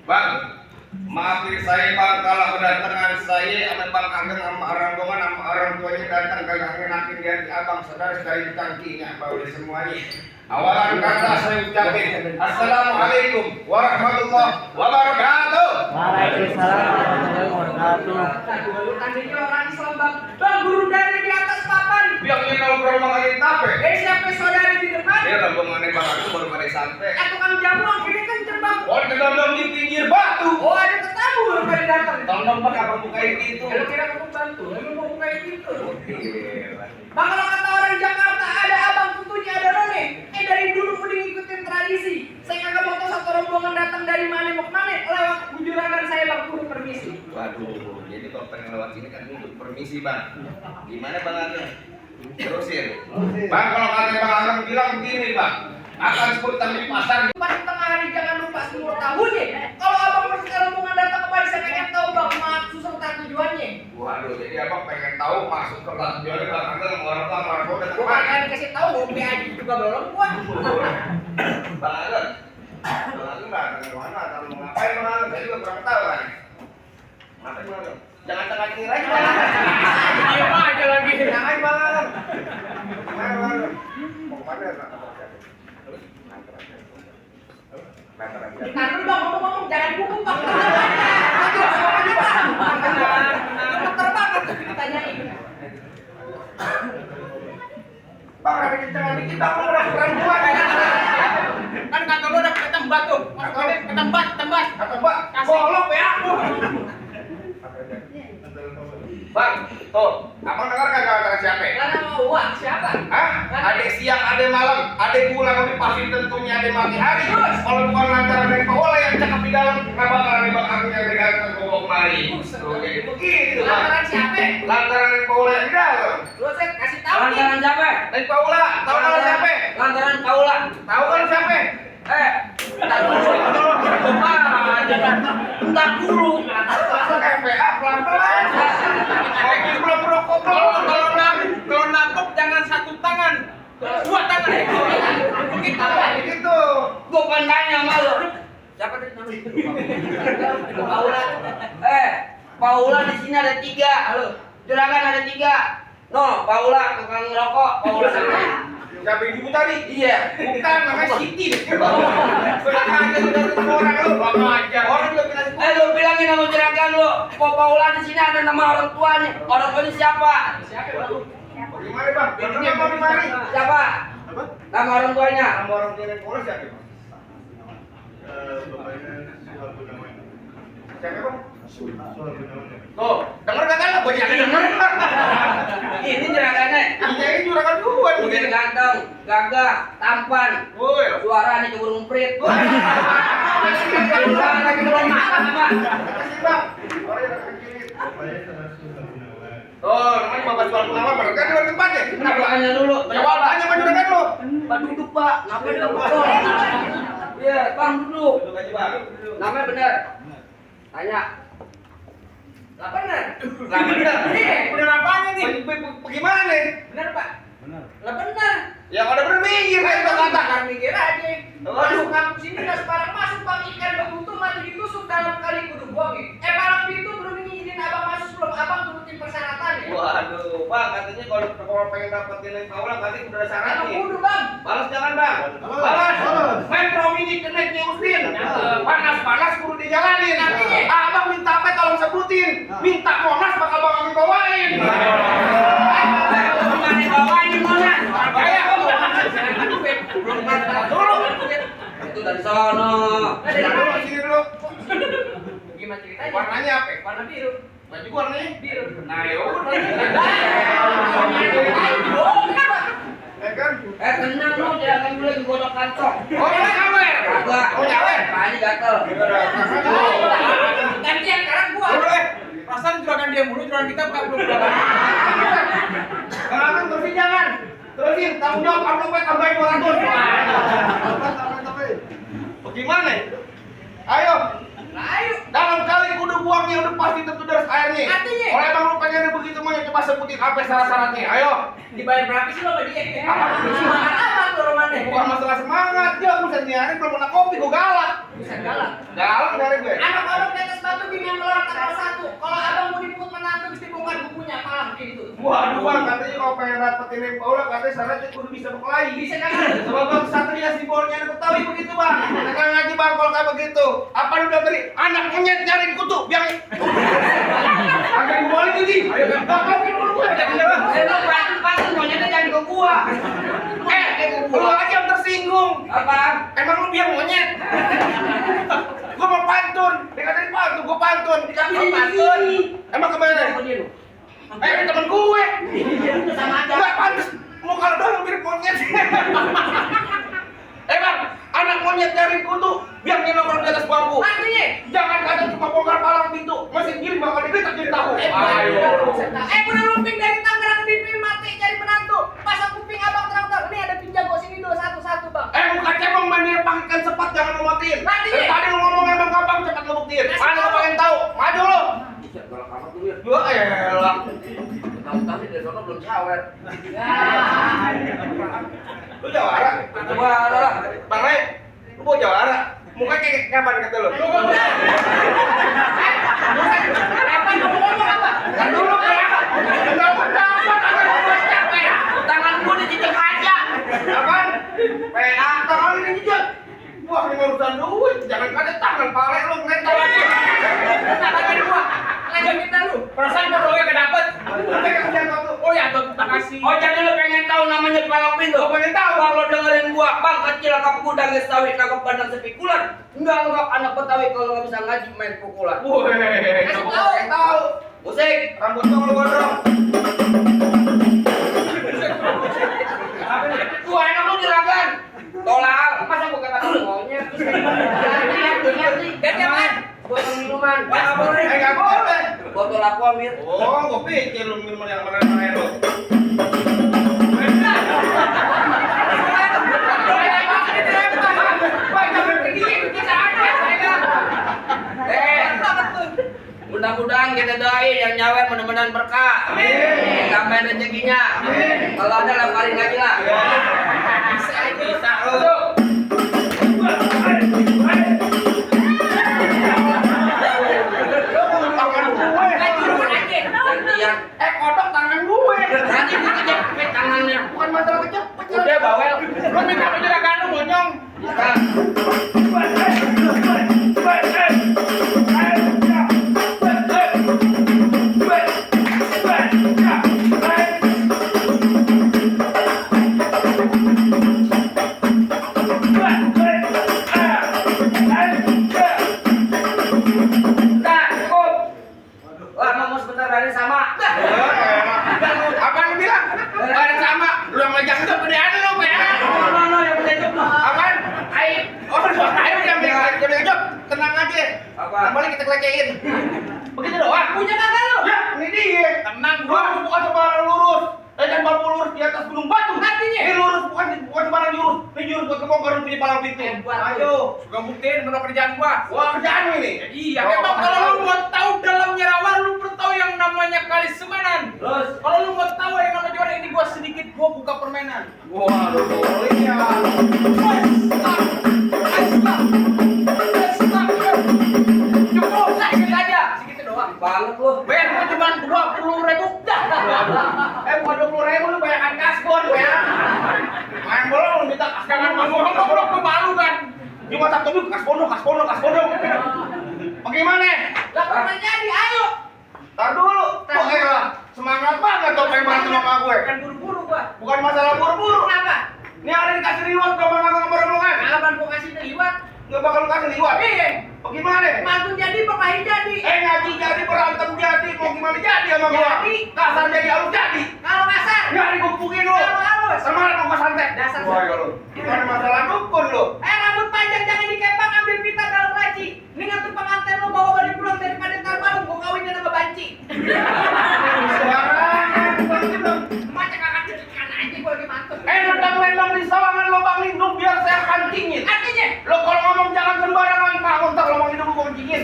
Bang, maafin saya bang kalau kedatangan saya sama bang Ageng sama orang tua sama orang tuanya datang kagak ngenakin dia di abang saudara dari tangkinya bawa semuanya. Awalan kata saya ucapin Assalamualaikum warahmatullahi wabarakatuh. Waalaikumsalam warahmatullahi wabarakatuh. Tadinya orang Islam bang guru dari di atas papan. Biangnya ngobrol mengenai tape. Siapa saudari di depan? Dia rombongannya bang Ageng baru pada sampai. Tukang jamu akhirnya kenceng bang. Oh, kedondong di pinggir batu. Oh, ada ketamu baru pada datang. Tolong bang abang bukain pintu. Kalau kira aku bantu, emang mau bukain pintu. Gila. Bang, kalau kata orang Jakarta ada abang tentunya ada none. Dari dulu udah ngikutin tradisi. Saya kagak mau tahu satu rombongan datang dari mana mau kemana. Lewat juragan saya bang kudu permisi. Waduh, jadi kalau pengen lewat sini kan kudu permisi bang. Gimana bang Ageng? Terusin. Bang, kalau kata bang Ageng bilang begini bang, akan sebutan di pasar. Pas tengah hari jangan lupa semua tahunnya. Kalau abang masih rombongan datang kembali saya pengen tahu bang maksud serta tujuannya. Waduh, jadi abang pengen tagu maksud serta tujuannya bang Ageng sama orang tua orang tua datang Gua kemana? kan dikasih tahu ngopi aja juga belum gua. Bang Ageng, datang ke mana? Atau mau ngapain bang Ageng? Saya juga kurang tahu kan. Ngapain bang Ageng? Jangan tengah kiri aja bang Ageng. Diam aja lagi. Jangan bang Ageng. Gimana bang Ageng? Mau kemana ya? Ntar dulu bang ngomong-ngomong jangan gugup bang. Dokter banget ditanyain. Bang, ada kencengan dikit bang, lu udah perempuan ya? Kan kata lu udah ketembat tuh. Ketembat. Kata mbak, bolok ya aku. Bang, tuh, abang dengar kata siapa? Karena mau uang siapa? Hah? Ada siang, ada malam, ada bulan, ada pasti tentunya ada pagi hari. Kalau bukan lantaran dari Paula yang cakep di dalam, kenapa kalau bang aku yang diganteng ke bawah kemari? Tuh, jadi begitu bang. Lantaran siapa? Lantaran dari Paula yang di dalam. Lu saya kasih tahu nih. Lantaran siapa? Dari Paula, tahu kalau siapa? Lantaran Paula. Tahu kan siapa? Bentar dulu. Bentar dulu. PA pelan-pelan. Lagi belum rokok Kalau nangkep jangan satu tangan. Dua tangan. Begitu. Gua pengen tanya sama lu. Siapa tadi namanya? Paula. Paula di sini ada 3. Halo. Juragan ada 3. No, Paula tukang rokok. Paula sama. Siapa ibu tadi? Iya. Bukan, namanya Siti. Sudah aja udah ketemu orang lu. Bang aja. Orang juga bilang Lu bilangin sama juragan lu. Paula di sini ada nama orang tuanya. Orang tuanya siapa? gimana bang? Pintunya mau di mari. Siapa? Apa? Nama orang tuanya. Nama orang tua yang polos siapa bang? Siapa bang? Tuh, denger kagak lah? Gua jangan denger. Ini juragannya. Iya ini juragan gua. Udah ganteng, gagah, tampan. Woi. Suaranya keburu ngumprit. Lagi belum makan apa? Makasih bang. Orang yang kiri. Oh, namanya Bapak Jual Purnama, kan di tempat ya? Kenapa tanya dulu? Jawab tanya sama juragan lu. Pak duduk Pak, ngapain dia duduk? Iya, Bang duduk. Duduk aja bang. Namanya bener. Tanya. Lah bener. Lah bener. Bener apanya nih? Bagaimana nih? Bener pak? Lah bener. Yang ada bener minggir kan itu kata. Kan mikir aja. Masuk kampus ini nggak sembarang masuk bang, ikan betutu mati ditusuk dalam kali kudu buang. Palang pintu belum ngizinin abang masuk, belum abang turutin persyaratan ya. Waduh, Bang, katanya kalau pengen dapetin neng Paula katanya udah ada Emang syaratnya. kudu bang. Balas jangan, Bang. Balas. Metro Mini Connect Nyusin. Panas-panas kudu dijalanin. Abang minta apa tolong sebutin. Minta Monas bakal Bang Amin bawain. Mana bawain Monas? Kayak Belum dulu. Itu dari sono. Sini dulu, sini dulu. Gimana ceritanya? Warnanya apa? Warna biru. Baju gua warnanya Biru. Nah, yaudah. Ya kan? Tenang lu, jangan dulu yang godok kantong. Oh, ini nyawer. Kagak. Oh, nyawer. Pakainya gatel. Gantian sekarang gua. Boleh. Perasaan juragan dia mulu, juragan kita bukan belum Jangan terusin jangan. Terusin tanggung jawab amplopnya tambahin 200. Bagaimana? Ayo. Nah, ayo. Dalam kali kudu buangnya udah pasti tentu deras airnya. Artinya? Kalau emang lu pengen begitu mau coba sebutin apa syarat-syaratnya. Ayo. Dibayar berapa sih lo sama dia? Apa? Semangat amat lo romannya. Bukan masalah semangat, dia bisa nyari belum pernah kopi gua galak. Bisa galak. Galak dari gue. Anak orang di atas batu bim yang keluar tanggal 1. Kalau abang mau dipukul menantu mesti bongkar bukunya malam kayak gitu. Waduh, Bang, katanya kalau pengen dapetin neng Paula katanya syaratnya kudu bisa berkelahi. Bisa kagak? Sebab Bang Satria simbolnya ada Betawi begitu, Bang. Tenang aja, Bang, kalau kayak begitu. Apa lu udah beri anak monyet nyariin kutu biar agak dibalik tuh, Ji. Ayo, bakalin dulu gue. Lu pantun monyetnya jangan ke gua. Lu aja yang tersinggung. Apaan? Emang lu biar monyet? Gua mau pantun. Dikatain pantun, gua pantun. Tapi pantun. Emang kemana? Apa dia lu? Ini temen gue. Sama aja. Enggak pantas. Muka lu doang mirip monyet. Bang, anak monyet nyariin kutu biar dia nongkrong di atas bangku. Artinya? Jangan kata cuma bongkar palang pintu, mesin giling bakal digeletak jadi tahu. Udah lumping dari Tangerang di mati cari menantu. Pasang kuping abang terang-terang. Ini ada pinjago sini dulu satu-satu bang. Bukan cemong main dia pakaikan sepat jangan lu matiin. Nanti. Tadi lu ngomong emang gampang cepat lu buktiin. Mana lu pengen tahu? Maju lu. Bisa galak amat dulu ya. Gua elah. Tahu-tahu dari sono belum shower. Lu jawara. Coba lah. Bang Ray, lu mau jawara? Muka kayak kapan kata lu? Apa ngomong apa? Kan dulu kenapa? Kenapa capek? Tangan gua dicicik aja. Apaan? PA tangan ini jejak. Wah, ini urusan duit. Jangan ada tangan pale lu ngetal aja. Tangan gua. Lanjut kita lu. Perasaan bodohnya kedapet. Nanti kerjaan waktu. Oh ya, terima kasih. Oh jadi lu pengen tahu namanya palang pintu? Gua pengen tahu. Bang lo dengerin gua, bang kecil kakap kuda nges sawit kakap badan sepikulan. Enggak anggap anak Betawi kalau nggak bisa ngaji main pukulan. Wih, Kasih gua tahu. pengen tahu. Musik. Rambut dong lu gondrong. Gua enak lu juragan. Tolak. Masa gua kata dulu maunya. Ganti. Ganti apaan? Botol minuman. Nggak boleh. Nggak boleh. Botol aquamir. Oh, gua pikir lu minum yang mana-mana lu. Mudah-mudahan kita doain yang nyawer mudah-mudahan berkah. Amin. Tambahin rezekinya. Amin. Kalau ada laparin aja lah. Bisa lu. Tangan gue. Gantian. Kodok tangan gue. Nanti gue kejepit tangannya. Bukan masalah kejepit. Udah bawel. Lu minta juragan lu monyong. Bukan. Wah, mau sebentar balik sama. Apa lu bilang? Ada sama. Lu yang megang itu pedean lu, ya. No, yang penting itu. Apaan? Air. Oh, air yang megang job. Tenang aja. Apa? Kembali kita kelecehin. Begitu doang. Punya kakak lu. Ya, ini dia. Tenang Gua gua. bukan sembarang lurus. Jangan baru lurus di atas gunung batu. Artinya? Ini lurus bukan sembarang jurus. Ini jurus buat kebongkar punya palang pintu. Ayo. Gua buktiin bener kerjaan gua. Wah, kerjaan ini. Iya, memang kalau lu mau tahu dalamnya rawa, lu perlu tahu yang namanya kali semanan. Terus. Kalau lu mau tahu yang namanya juara ini gua sedikit gua buka permainan. Wah, lu boleh ya. Cukup, sedikit aja, segitu doang. Banget lu. Ben, gua cuma 20.000. Bukan 20.000 lu bayarkan kasbon ya. Main bola lu minta kasbon. Jangan ngomong-ngomong gue malu kan. Cuma satu dulu kasbon dong. Bagaimana? Lah pernah jadi, ayo. Tar dulu. Kok elah semangat banget tuh pengen berantem sama gue. Kan buru-buru gua. Bukan masalah buru-buru. Kenapa? Ini hari dikasih reward sama rombongan. Alaban gua kasih liwat. Nggak bakal lu kasih reward. Iya. Bagaimana? Mantu jadi, pekahin jadi. Ngaji jadi, berantem jadi, mau gimana jadi sama gua? Jadi. Kasar jadi, halus jadi. Kalau kasar. Nggak digebukin lu. Kalau halus. Semangat mau santai. Dasar. Wah, ya lu. Itu ada masalah dukun lu. Rambut panjang jangan dikepang, ambil pita dalam laci. Mendingan tuh pengantin lu bawa balik pulang daripada ntar malam gua kawinnya sama banci. Sembarangan, begitu. Macam kakak cucikan aja gua lagi mantep. Nendang-nendang di sawangan lubang lindung biar saya kancingin. Artinya, Lo kalau ngomong jangan sembarangan, Pak. Ntar lubang lindung gua kancingin.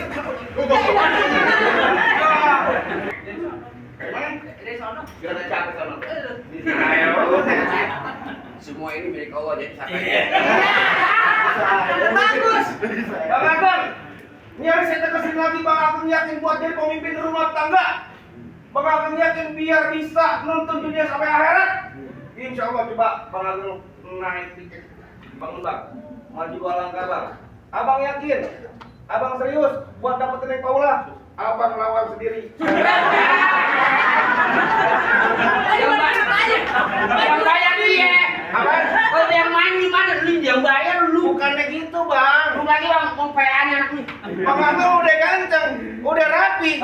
dari sono. Biar ada capek sono. Ayo. Semua ini milik Allah jadi sampai. Bagus. Bang Ageng, ini harus saya tegasin lagi. Bang Ageng yakin buat jadi pemimpin rumah tangga. Bang Ageng yakin biar bisa nonton dunia sampai akhirat. Insya Allah coba Bang Ageng naik tiket. Bang, maju 2 langkah Bang. Abang yakin, Abang serius buat dapetin Neng Paula. Abang lawan sendiri. Yang bayar dia. Apa? Kalau yang main gimana? Lu yang bayar lu. Bukannya gitu Bang. Lu lagi bang mau PA-nya anak nih. Bang Ageng udah ganteng, udah rapi.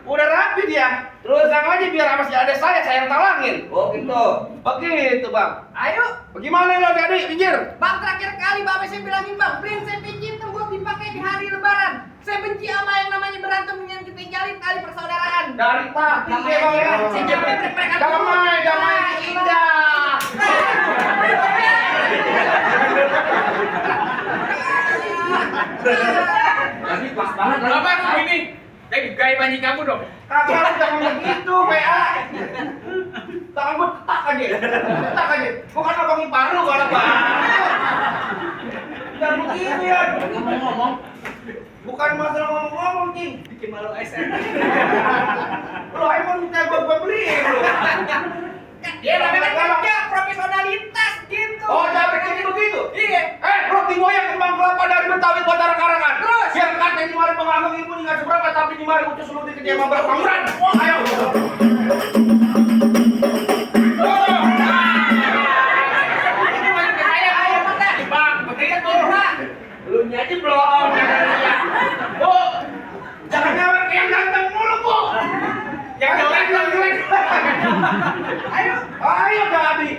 Udah rapi dia. Terus sama aja biar sama si adek saya yang talangin. Oh gitu. Begitu Bang. Ayo, Bagaimana lo adik pinggir? Bang, terakhir kali Bapak saya bilangin Bang, prinsip cinta buat dipakai di hari Lebaran. Saya benci sama yang namanya berantem yang kita jalin tali persaudaraan. Dari tadi Bang ya. Saya capek prek-prekan dulu. Damai itu indah. Tapi pas banget lagi. Apa begini? Kayak gaya banyi kamu dong. Kakak lu jangan begitu PA. Tangan gue tetak aja. Gua kan abang ipar lu kalau Bang. Jangan begitu ya. Ngomong-ngomong. Bukan masalah ngomong-ngomong, Cing. Bikin malu SM. Lu emang minta gua beliin lu. Dia namanya kerja profesionalitas gitu. Oh, jangan bikin begitu. Iya. Roti moyang kembang kelapa dari Betawi kota Karangan. Terus? Biar kata di mari pengagung ibu nggak seberapa tapi di mari utus lu dikejar sama berpanguran. Ayo. Ini balik ke saya, ayo mana? Bang, Iya tuh, Pak. Lu aja belum. Bu, jangan nyawar kayak yang ganteng mulu, Bu. Yang jelek. Ayo Gabi.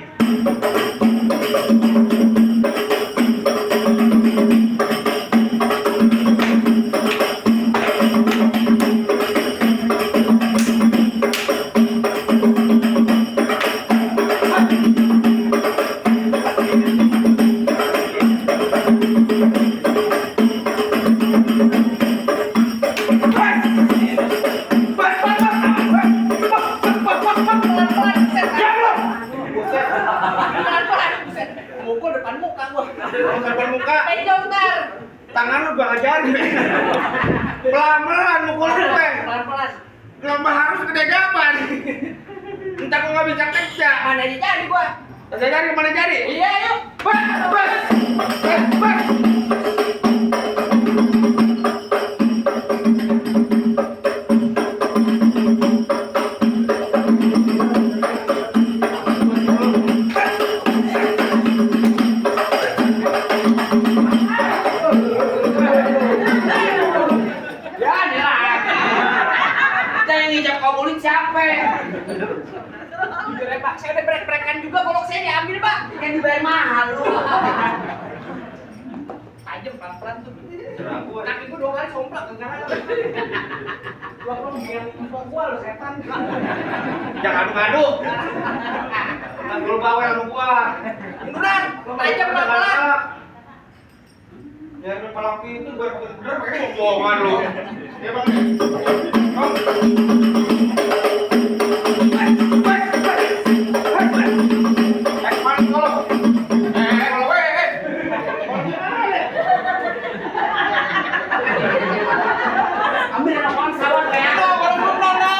Mukul depan muka gua. Depan muka. Pegang ntar. Tangan lu gak ngajarin. Pelan-pelan mukul gue. Pelan-pelan. Lomba harus gede gapan. Entah gua nggak bisa kerja. Mana aja jadi gua. Saya cari kemana jadi? Iya, yuk. Bas. Ya nih lah. Kita yang ngijak kabulin siapa? Jujur ya, Pak. Saya udah brek-brekan juga golok saya diambil, Pak. Kan dibayar mahal lu. Tajam pelan-pelan tuh. Kaki gua 2 kali somplak enggak ada. Gua belum yang info gua lo setan. Jangan ngadu. Kan lu bawel sama gua. Beneran, tajam pelan-pelan. Ya lu palang pintu bener pakai ngomongan lu. Ya Bang. Ambil anak orang sawah kayak. kalau belum nono.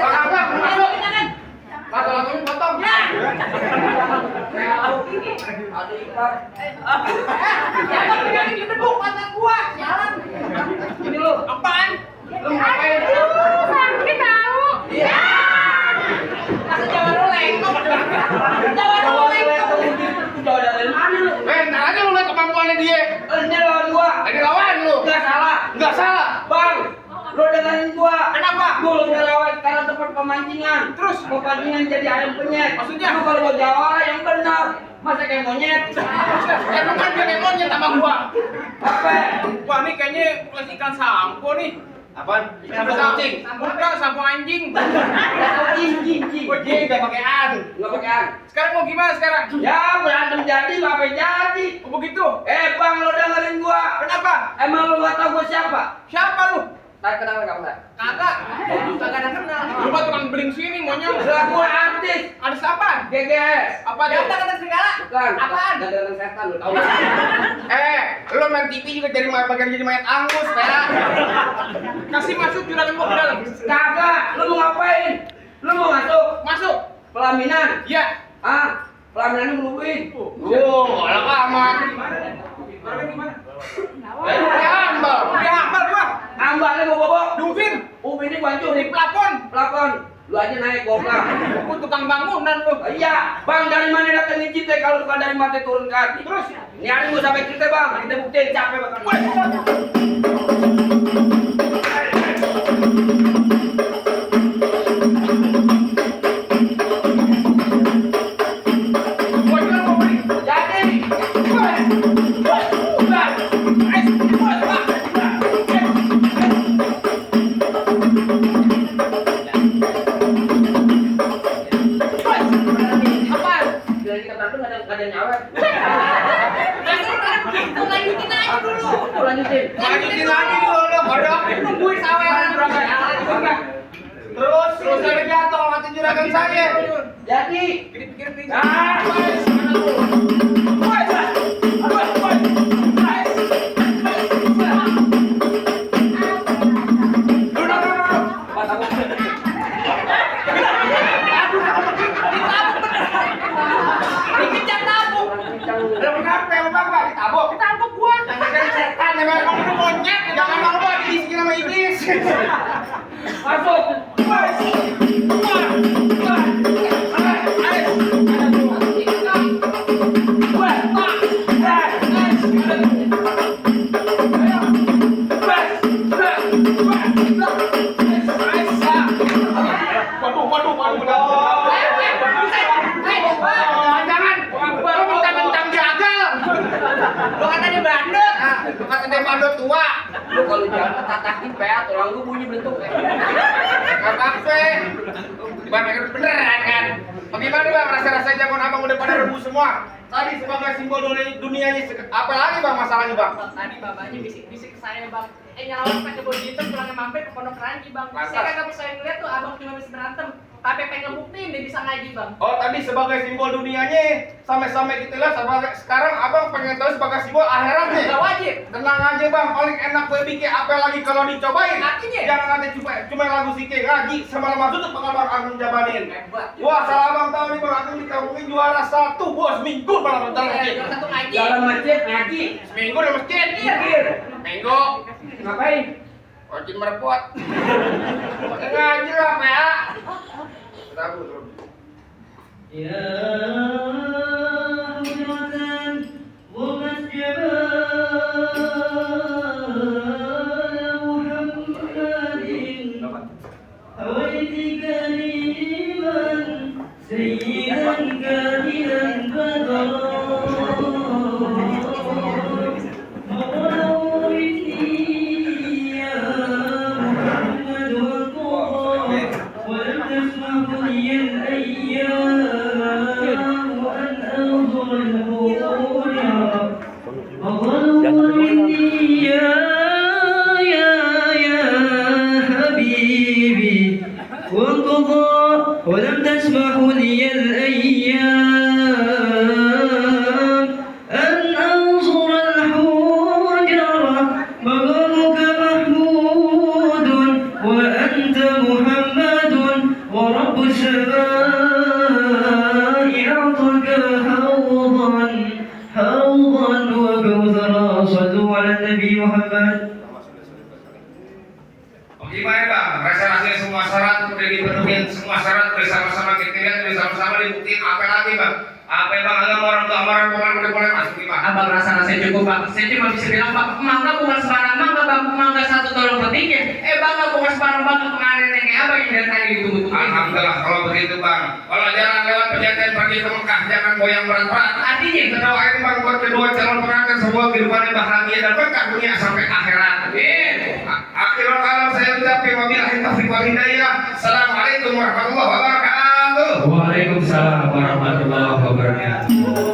Abang, masuk. Lato-latonya potong. Ada ikan. Jangan pegang di beduk pantat gua. Jalan. Ini lu. Apaan? Lu ngapain? Sakit tahu. Iya. Masa jangan lu lengkok. Jangan lu lengkok. Jauh dari mana lu? Ntar aja lu lihat kemampuannya dia. Ini lawan gua. Lagi lawan lu. Enggak salah. Enggak salah. Bang, lu dengerin gua. Kenapa? Gua udah lewat karena tempat pemancingan. Terus? Pemancingan jadi ayam penyet. Maksudnya? Lu kalau mau jawara yang benar. Masa kayak monyet? Emang kan dia kayak monyet sama gua. Apa? Wah, ini kayaknya kelas ikan sampo nih. Apaan? Sampo kucing. Bukan, sampo anjing. Jing. Oh, dia nggak pakai an. Nggak pakai an. Sekarang mau gimana sekarang? Ya berantem jadi nggak apa jadi. Oh, begitu. Bang, lo dengerin gua. Kenapa? Emang lo nggak tahu gua siapa? Siapa lu? Tak kenal nggak kenal? Kagak. Kagak ada kenal. Lu mah tukang beling sini monyong. Lah gua artis. Ada siapa? GGS. Apa tuh? Datang kata segala. Bukan. Apaan? Dagangan setan lo tahu. Lu main TV juga bagian jadi mayat angus, ya. Kasih masuk juragan gua ke dalam. Kagak. Lu mau ngapain? Lu mau masuk? Masuk. Pelaminan. Iya. Pelaminan nungguin. Galak amat. Gimana? Kayak ambal. Udah hafal gua. Ambalnya gua bobok. Duvin. Ini gua hancur Di plafon. Pelakon. Lu aja naik goplang. Gua tukang bangunan lu. Iya, Bang, dari mana datangin kita kalau bukan dari mati turun ke hati? Terus? Ini hari gua sampai kita, Bang. Kita buktiin capek bakal. Gua juga mau beli. Jadi, bila kita berantem nggak ada nyawa. Lanjutin aja dulu. Lanjutin. Lanjutin lagi dulu, bodoh. Nungguin saweran berapa kali. Terus saya jatuh mati juragan saya. Jadi, Pikir-pikir. Dikejar tabung. Ada kenapa ya, Bang? Pak ditabok. Ditabok gua. Jangan jadi setan ya, Bang. Kamu monyet. Jangan mau Bang dibisikin sama iblis. masuk. Jangan. Lu mentang-mentang gagal. Lu kata dia bandot. Kata dia mandor tua. Lu kalau jangan tatakin PA, tulang lu bunyi bentuk. Gak apa-apa. Dibandingkan beneran kan. Bagaimana Bang rasa-rasa jagoan abang udah pada rebu semua? Tadi sebagai simbol dunianya, apa lagi Bang masalahnya Bang? Tadi bapaknya bisik-bisik ke saya, Bang. Nyalawan pakai baju hitam pulangnya mampir ke Pondok Ranji, Bang. Lantas? Saya kagak bisa ngeliat tuh abang cuma bisa berantem. Tapi pengen ngebuktiin dia bisa ngaji, Bang. Oh tadi sebagai simbol dunianya, sampai-sampai kita lihat sekarang abang pengen tahu sebagai simbol akhiratnya. Gak wajib. Tenang aja Bang, paling enak gue bikin apa lagi kalau dicobain. Artinya? Jangan nanti cuma lagu Sike ngaji semalam masuk tuh bakal Bang Agung jabanin. Hebat. Wah salah Bang tahu nih Bang Agung dikampungin juara 1 bos minggu malah bentar lagi. Juara satu ngaji. Dalam masjid ngaji. Seminggu di masjid. Mikir. Minggu. Ngapain? Wajib merepot. Pakai ngaji lah Pak ya. Tahu. يا هجرة ومسجدا محمد هويت كريما سيدا كاملا بدرا مولوتي يا محمد وطه ولم تسمح لي الأيام أن أنظر الهول فظلوا مني يا حبيبي وانقضى ولم تسمح لي الأيام أن أنظر الحجرة مغرك محمود Bagaimana bang? Rasa-rasanya semua syarat udah dipenuhin, semua syarat bersama-sama kita lihat, bersama-sama dibuktiin. Apa lagi bang? Apa bang? Agama orang tua, orang udah boleh masuk gimana? Abang rasa saya cukup bang. Saya cuma bisa bilang bang, mangga bukan sembarang mangga bang, mangga satu tolong petiknya. Bangga bukan sembarang bangga penganen kayak apa yang dari tadi ditunggu-tunggu. Alhamdulillah kalau begitu bang. Kalau jalan lewat pejaten pergi ke Mekah jangan goyang berat-berat. Artinya kita doain bang buat kedua calon pengantin semua kehidupannya bahagia dan berkah dunia sampai akhirat. Akhirul kalam saya ucapkan wabillahi taufiq wal hidayah. Assalamualaikum warahmatullahi wabarakatuh. Waalaikumsalam warahmatullahi wabarakatuh.